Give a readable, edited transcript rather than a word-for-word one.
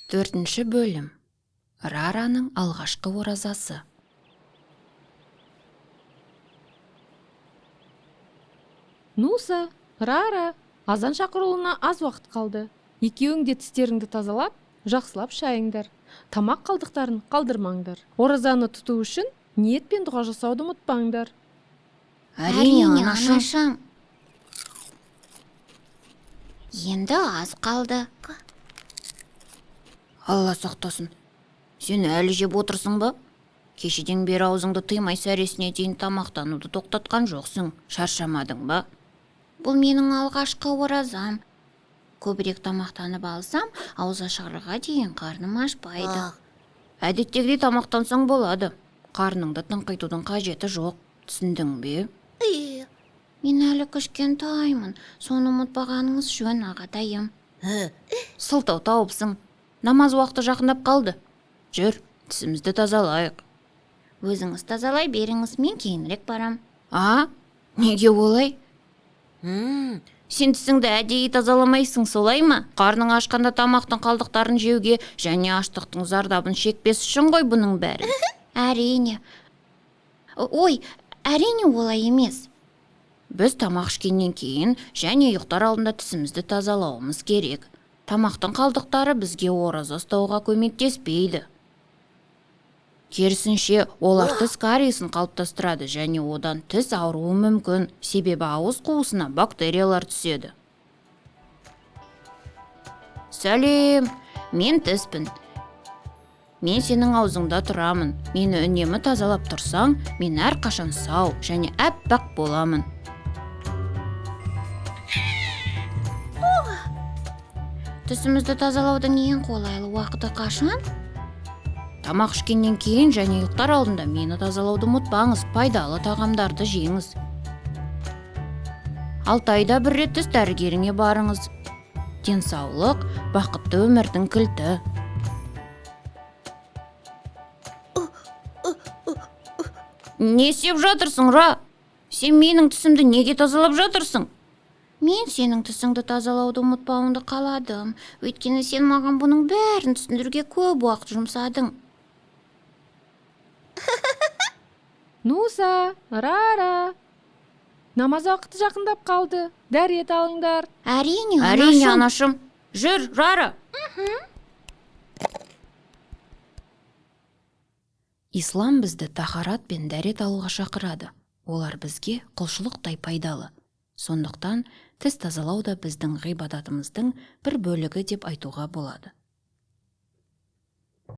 Төртінші бөлім. Рараның алғашқы оразасы. Нуса, Рара, азан шақырылуына аз уақыт қалды. Екеуің де тістеріңді тазалап, жақсылап шайыңдар. Тамақ қалдықтарын қалдырмаңдар. Оразаны тұту үшін ниет пен дұға жасауды ұмытпаңдар. Әрине, анашым. Енді аз қалды. Алла сақтасын. Сен әлі жеп отырсың ба? Кешеден бері аузыңды тыймай сәресіне дейін тамақтануды тоқтатқан жоқсың. Шаршамадың ба? Бұл менің алғашқы оразам. Көбірек тамақтанып алсам, ауыз ашарға дейін қарным ашпайды. Әдеттегідей тамақтансаң болады. Қарныңды тыңқитудың қажеті жоқ. Түсіндің бе? Мен әлі кішкентаймын. Соны ұмытпағаныңыз жөн, ағатайым. Сылтау тауыпсың. Намаз уақыты жақындап қалды. Жүр, тісімізді тазалайық. Өзіңіз тазалай беріңіз, мен кейінірек барам. А? Неге олай? Сен тісіңді әдейі тазаламайсың, солай ма? Қарның ашқанда тамақтың қалдықтарын жеуге және аштықтың зардабын шекпес үшін ғой бұның бәрі. Әрине. Ой, әрине олай емес. Біз тамақ ішкеннен кейін және ұйықтар алдында тісімізді тазалауымыз керек. Тамақтың қалдықтары бізге ораза ұстауға көмектеспейді. Керісінше, олар тіс кариесін қалыптастырады және одан тіс ауруы мүмкін, себебі ауыз қуысына бактериялар түседі. Сәлем, мен тіспін. Мен сенің аузыңда тұрамын. Мені үнемі тазалап тұрсаң, мен әрқашан сау және әппақ боламын. Тісімізді тазалаудың ең қолайлы уақыты қашан? Тамақ ішкеннен кейін және ұйықтар алдында мені тазалауды ұмытпаңыз, пайдалы тағамдарды жеңіз. 6 айда бір рет тіс дәрігеріне барыңыз. Денсаулық бақытты өмірдің кілті. Не істеп жатырсың, Ра? Сен менің тісімді неге тазалап жатырсың? Мен сенің тісіңді тазалауды ұмытпауыңды қаладым. Өйткені сен маған бұның бәрін түсіндіруге көп уақыт жұмсадың. Нуса, Рара, намаз уақыты жақындап қалды. Дәрет алыңдар. Әрине, Әрине, анашым. Жүр, Рара. Ислам бізді тахарат пен дәрет алуға шақырады. Олар бізге құлшылықтай пайдалы. Сондықтан тіс тазалау да біздің ғибадатымыздың бір бөлігі деп айтуға болады.